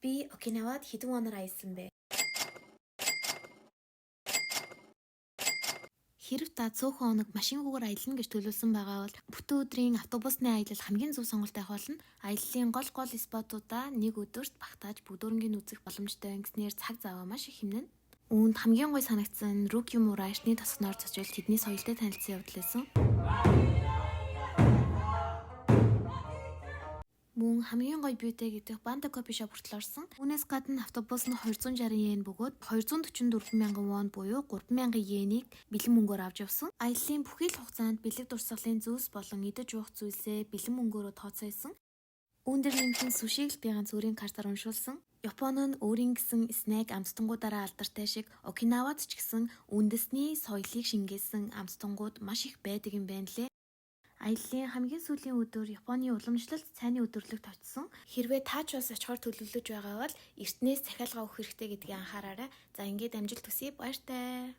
Би Окинавад хэдэн оноор аялсан бэ? Хэрэв та цөөхөн хоног машингүйгээр аялна гэж төлөвлөсөн байгаа бол бүтэн өдрийн автобусны аялал хамгийн зөв сонголт байх болно. Аяллын гол гол спотуудаа нэг өдөрт багтааж бүгдөөрөнгийг үзэх боломжтой ингэснээр цаг заваа маш их хэмнэнэ. Үүнд хамгийн гоё санагдсан нь Рүкю мура эртний тосгоноор зочилж тэдний соёлтой танилцсан явдал байсан. Мөн хамгийн гоё view тэй гэдэг Banda Coffee Shop хүртэл орсон. Үүнээс гадна автобус нь 260 йен бөгөөд 244 мянган вон буюу 3000 йенийг бэлэн мөнгөөр авч явсан. Аяллын бүхий л хугацаанд бэлэг дурсгалын зүйлс болон идэж уух зүйлсээ бэлэн мөнгөөрөө тооцоолсон. Үүн дээр нэмэх нь сушиг л би ганц өөрийн картаар уншуулсан. Япон нь өөрийн гэсэн snack амттангуудаараа алдартай шиг Окинавад ч гэсэн үндэсний соёлыг шингээсэн амттангууд маш их байдаг юм байна лээ. Аяллын хамгийн сүүлийн өдөр Японы уламжлалт цайны өдөрлөгт очсон. Хэрвээ та ч бас очихоор төлөвлөж байгаа бол эртнээс захиалга өгөх хэрэгтэй гэдгийг анхаараарай. За, ингээд амжилт хүсье. Баяртай.